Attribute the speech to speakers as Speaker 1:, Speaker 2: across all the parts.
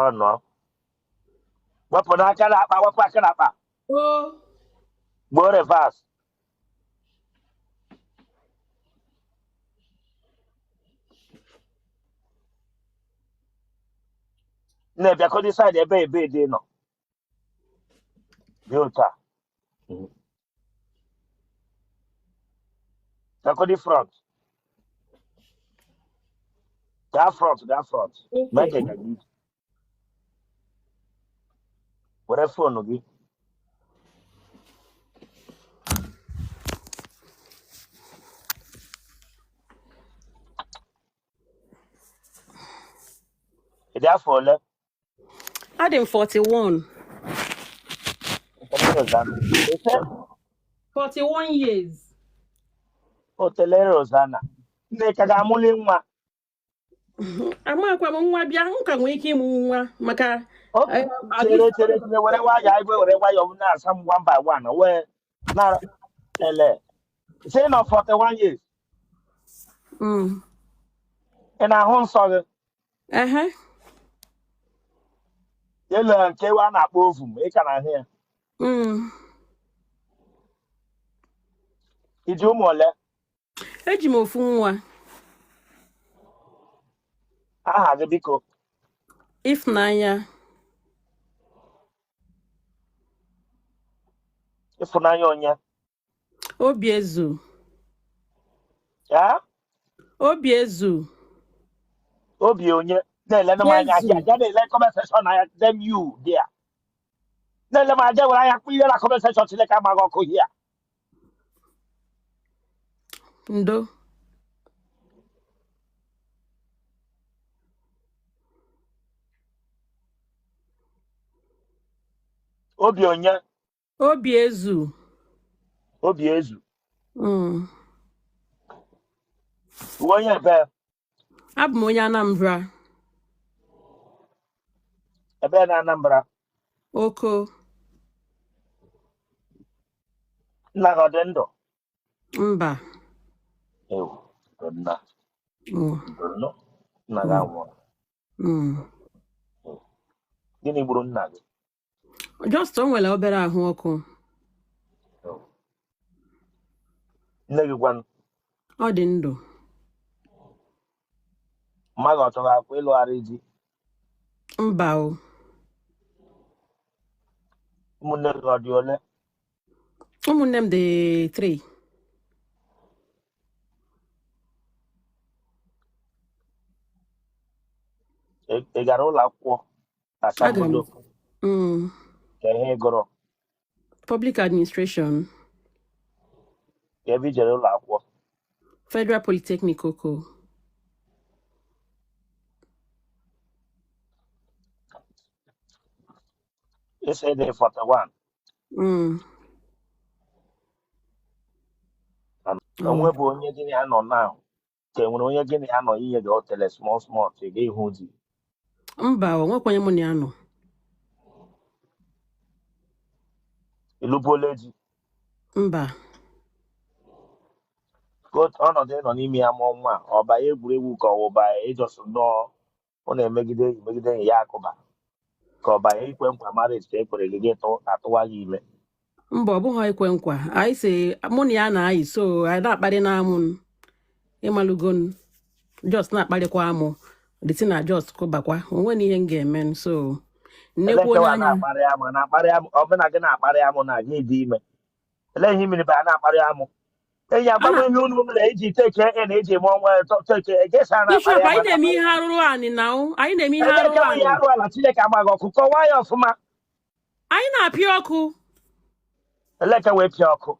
Speaker 1: Ọ nọ wepụ n'aka n'akpa, wepụ aka n'akpa.
Speaker 2: O.
Speaker 1: Gbuo reverse. Na-ebịakọdị side ebe ebe dị nọ dị otu a. Bịakọdị front, gaa front, gaa front. Mee
Speaker 2: Okay.
Speaker 1: ka ị gaga ije. Were phone gị. Ị dị afọ ole?
Speaker 2: Adị m 41.
Speaker 1: Otele Rosanna. Ise.
Speaker 2: 41 years.
Speaker 1: Otele Rosanna. Nne ka ga-amụli nwa.
Speaker 2: Amakwa m nwa bịa, m ka nwee ike ịmụ nwa maka
Speaker 1: Oke,
Speaker 2: eh,
Speaker 1: chere chere chere, were nwayọọ igwe, were nwayọọ na-asa m one by one wee na ele. Ise nọ 41 years. Ị na-ahụ nsọ gị?
Speaker 2: Ehe.
Speaker 1: Elu nke a na-akpọ ovum, ị ka na-ahụ ya?
Speaker 2: Mm.
Speaker 1: I ji ụmụ ole?
Speaker 2: Eji m ofu nwa.
Speaker 1: Aha gị biko.
Speaker 2: Ịfụnanya.
Speaker 1: Ịfụnanya onye?
Speaker 2: Obiezu.
Speaker 1: Ya?
Speaker 2: Obiezu.
Speaker 1: Obi onye na-ele m anya
Speaker 2: Ezu.
Speaker 1: ahịa ya na-ele comment section anya dem you there na-ele m aja were anya kpụ ihe na comment section. Chineke amaghị ọkụ hia.
Speaker 2: Ndo.
Speaker 1: Obi onye?
Speaker 2: Obiezu.
Speaker 1: Obi ezu. Uwe onye ebe?
Speaker 2: Abụ m onye Anambra.
Speaker 1: Ebe na Anambra?
Speaker 2: Oko.
Speaker 1: Nna gị ọ dị ndụ?
Speaker 2: Mba.
Speaker 1: Ewu, nna. Ndo, nna gị anwụrụ? Gịnị gburu nna gị?
Speaker 2: Just o nwere obere ahụ ọkụ.
Speaker 1: Ewu. Nne gị gwanụ?
Speaker 2: Ọ dị ndụ.
Speaker 1: Mma gị ọ chọrọ akwa ịlụgharị di?
Speaker 2: Mba o.
Speaker 1: Ụmụnne gị ọ dị ole?
Speaker 2: Ụmụnne m dị 3.
Speaker 1: Ị gara ụlọ akwụkwọ
Speaker 2: Agara m.
Speaker 1: asambodo? Ka ihe ị gụrụ?
Speaker 2: Public administration.
Speaker 1: Ka ebe i jere ụlọ akwụkwọ?
Speaker 2: Federal Polytechnic Oko.
Speaker 1: Ị sị dị 41?
Speaker 2: Mm.
Speaker 1: Onwe bụ onye gị na ya nọ now, ka e nwere onye gị na ya nọ inye gị otele small small ka ị ga-ịhụ di?
Speaker 2: Mba, o nwekwa onye mụ na ya nọ.
Speaker 1: Ịlụbuola di?
Speaker 2: Mba.
Speaker 1: Ka otu ọnọdụ ị nọ n'ime ya mụọ nwa, ọ banye egwuregwu ka ọ wụba ịjọsụ nnọọ ọ na-emegide enyi megide enyi ya akụba, ka ọ banye ikwe nkwa marriage ka e kwere gị, gị atụwa gị ime?
Speaker 2: Mba, ọ bụghị ikwe nkwa. Anyị si mụ na ya na-ayị, so anyị na-akparị na-amụ ịmalụgon, just na-akparịkwa amụ dịtị na just kụbakwa onwe na ihe m ga-eme, so
Speaker 1: Ele
Speaker 2: nnekwu
Speaker 1: nkewa
Speaker 2: onye anya.
Speaker 1: Na-akparị amụ, na-akparị amụ, ọ bụna gị na-akparị amụ na gị dị ime, ele ihe mmiri ba na-akparị amụ enyi
Speaker 2: A
Speaker 1: agwa m
Speaker 2: na
Speaker 1: ihe unu mere iji teke e na eji eme ọnwa teke egesa
Speaker 2: Bishop,
Speaker 1: na-akparị amụ.
Speaker 2: anyị na-eme ihe arụrụ anị na anyị na-eme ihe
Speaker 1: Ele
Speaker 2: arụrụ
Speaker 1: nkewa ihe
Speaker 2: anị.
Speaker 1: arụ ala, Chineke agbaghị ọkụ, kọwaa ya ọfụma.
Speaker 2: Anyị na-apịa ọkụ.
Speaker 1: Ele nke wee pịa ọkụ?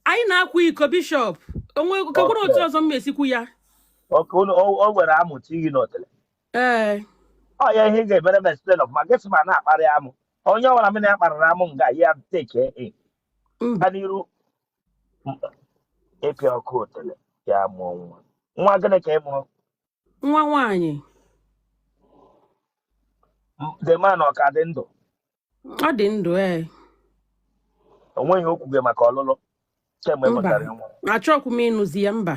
Speaker 2: Anyị na-akwa iko, Bishop, onwe kekwara otu ọzọ m esikwu ya.
Speaker 1: Ọkụ unu o were amụ ti gị n'otele?
Speaker 2: Ee.
Speaker 1: Ọ ya ihe ị ga-emere m explain ọfụma. Gị sị ma na-akparị amụ, onye ọbụla m na-akparịrị amụ nga ya teke e
Speaker 2: Mba.
Speaker 1: ga n'iru ịpịa ọkụ otele ya mụọ nwa. Nwa gịnị ka ị mụrụ?
Speaker 2: Nwa nwaanyị.
Speaker 1: The man ọ ka dị ndụ?
Speaker 2: Ọ dị ndụ, ee.
Speaker 1: O nweghị okwu gị maka ọlụlụ kemgbe ị
Speaker 2: Mba.
Speaker 1: mụtara nwa?
Speaker 2: Achọkwu m ịnụzi ya, mba.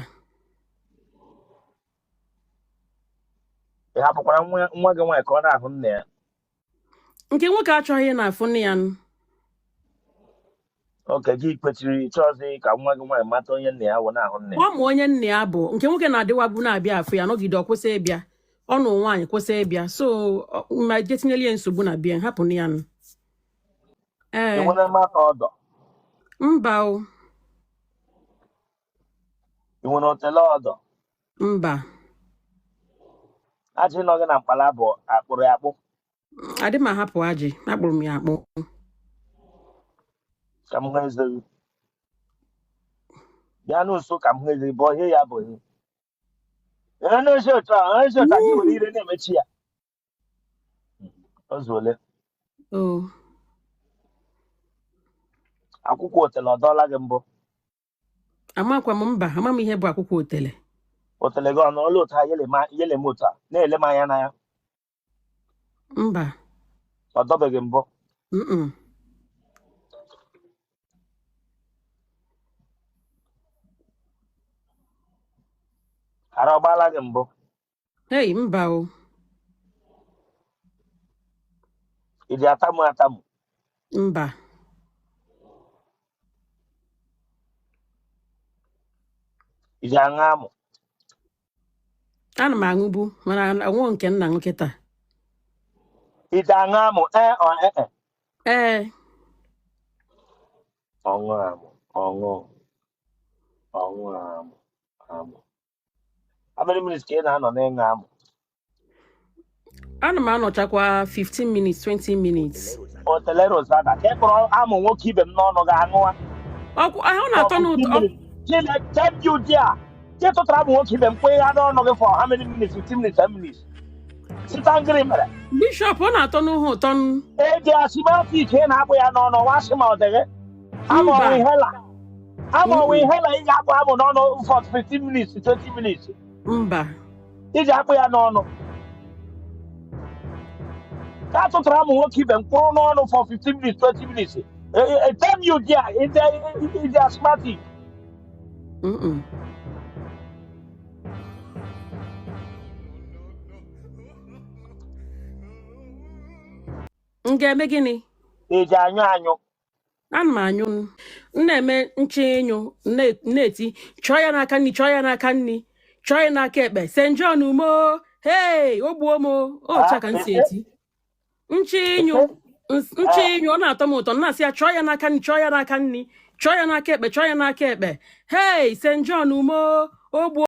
Speaker 1: Ị hapụkwara nwa gị nwaanyị ka ọ na-ahụ nna ya?
Speaker 2: Nke nwoke achọghị na-afụ nne ya nụ.
Speaker 1: Oke gị kwechiri chọọzi ka nwa gị nwaanyị mata onye nna ya wụ na-ahụ nna ya.
Speaker 2: Ọ ma onye nna ya bụ. Nke nwoke na-adịwabu na-abịa afụ ya, nọgide ọ kwụsị ịbịa, ọ nụ nwaanyị kwụsị ịbịa, so ma je tinyere ya nsogbu na bịa hapụ ya nụ.
Speaker 1: Ị
Speaker 2: Ee.
Speaker 1: nwere mata ọdọ?
Speaker 2: Mba o.
Speaker 1: Ị nwere otele ọdọ?
Speaker 2: Mba.
Speaker 1: Ajị nọ gị na mkpala bụ akpụrụ ya akpụ?
Speaker 2: Adị m ahapụ ajị, akpụrụ m ya akpụ.
Speaker 1: Ka m hụ eze gị. Bịa n'nso ka m hụ eze gị, bụ ihe ya bụ ihe. Ee, na-esi otu a, na-esi otu a, gị were ire na-emechi ya. O zuole.
Speaker 2: O.
Speaker 1: Akwụkwọ otele ọ dọọla gị mbụ?
Speaker 2: Amakwa m, mba, ama m ihe bụ akwụkwọ otele.
Speaker 1: Otele gị ọ nọrọla otu a yele m otu a na-ele m anya n'anya?
Speaker 2: Mba.
Speaker 1: Ọ dọbeghị mbụ?
Speaker 2: Mm.
Speaker 1: Ara ọ gbaala gị mbụ?
Speaker 2: Hei, mba o.
Speaker 1: Ị ji atamu atamu?
Speaker 2: Mba.
Speaker 1: Ị ji aṅụ amụ?
Speaker 2: Ana m aṅụbu, mana onwe nke m na-aṅụ kịta.
Speaker 1: Ị ji aṅụ amụ, ee ọ ee e?
Speaker 2: Ee.
Speaker 1: Ọṅụ amụ, ọṅụ ọṅụ amụ amụ. How many minutes ka ị na-anọ n'ịṅụ amụ?
Speaker 2: Ana m anọchakwa 15 minutes, 20 minutes.
Speaker 1: Otele Rosada ka ị kpọrọ amụ nwoke ibe m n'ọnụ ga-aṅụwa.
Speaker 2: Ọkwụ ahụ na-atọ
Speaker 1: For 15
Speaker 2: n'ụtọ.
Speaker 1: minutes. Chile, tell you there. Ka ị tụtara amụ nwoke ibe m kwee ya n'ọnụ gị for how many minutes? 15 minutes, 10 minutes. Sita ngịrị mere.
Speaker 2: Bishọp, ọ na-atọ n'uhe ụtọ.
Speaker 1: Eji asthmatic ị na-akpụ ya n'ọnụ wasị ma ọ dịghị. Ama
Speaker 2: Mba.
Speaker 1: ọnwụ ihela. Ama ọnwụ
Speaker 2: Mm-mm.
Speaker 1: ihela ị ga-akpụ amụ n'ọnụ for 15 minutes, 20 minutes.
Speaker 2: Mba.
Speaker 1: Iji akpụ ya n'ọnụ. Ka a tụtara amụ nwoke ibe m kwụrụ n'ọnụ for 15 minutes, 20 minutes. Tell you there, ịdị asthmatic.
Speaker 2: Mm-mm. M ga-eme gịnị?
Speaker 1: Iji anyụ anyụ.
Speaker 2: Ana m anyụ, m na-eme nche ịnyụ, na-eti chọọ ya n'aka nri, chọọ ya n'aka nri, chọọ ya n'aka ekpe, St. John umo, hei, o gbuo m o. Otu a ka m si eti nche ịnyụ, nche ịnyụ, ọ na-atọ m ụtọ. M na-asị ya chọọ ya n'aka nri, chọọ ya n'aka nri, chọọ ya n'aka ekpe, chọọ ya n'aka ekpe, hei, St. John umo, o gbuo.